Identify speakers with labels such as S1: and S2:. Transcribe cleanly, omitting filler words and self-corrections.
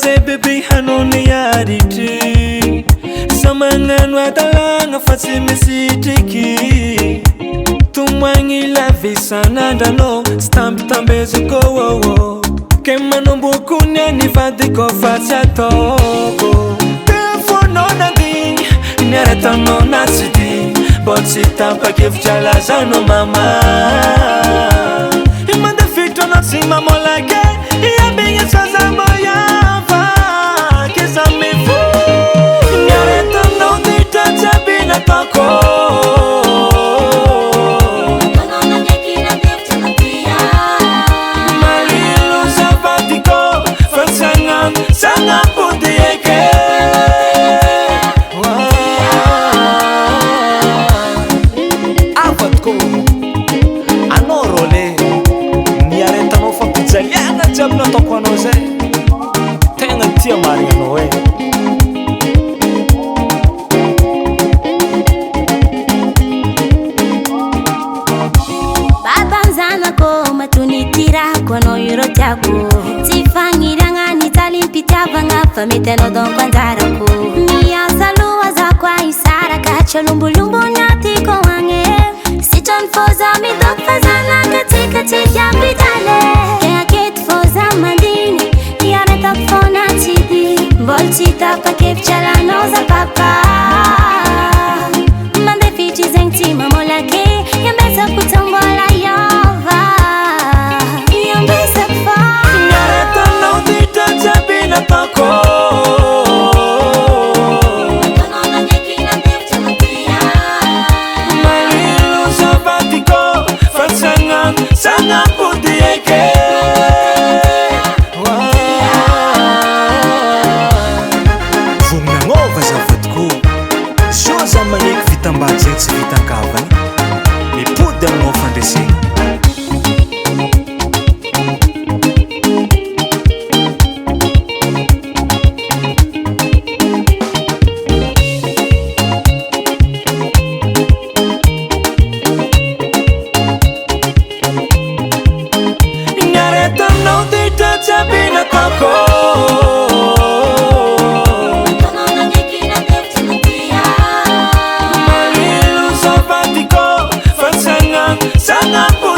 S1: zay bebe hanao ny aritry. Za magnano adalagna fa tsy misitriky. Tomoagny lavisanandranao tsy tambitambeziko oh, oh. Ke manomboko ny any vadiko fa tsy ataoko. Telefonao nandigny niaratanao na tsy digny. Mbô tsy tapa-kevitra lazanao mama. Mandefitra anao tsy mamolake. Iambigny zaza moiava ke za mivo. Niaretanao ditra jiaby nataoko. Malilo zavadiko fa tsagnano tsagnapody eke.
S2: Avadiko anao rôle niaretanao fampijaliana jiaby nataoko anao zay. Tegna tia marigna anao e.
S3: Babanzanako matonitirako anao ireo tiako. Tsy fagniriagna ny talim-pitiavagna fa mety anao donko anjarako. Miasa aloha za koa hisaraka tsy alombolombo ny atiko agny. Sitrany fô za midoko fa zanakatsika tsy tiampitale. Ke aketo fô za mandiny hiaretako fôna tsy di. Mbola tsy tapa-kevitra lanao za papa. Mandefitry zegny tsy mamolake. Iambesako tsy mbola hiova. Iambesako fô.
S1: Niaretanao ditra jiaby nataoko. Malilo zavadiko fa tsagnano tsagnapody eke.
S2: Vogninagnova zavadiko. Zio za magneky vitambady zay tsy vitan-kavany. Mipody aminao fandresena.
S1: Niaretanao ditra jiaby nataoko. Malilo zavadiko fa tsagnano tsagnapody.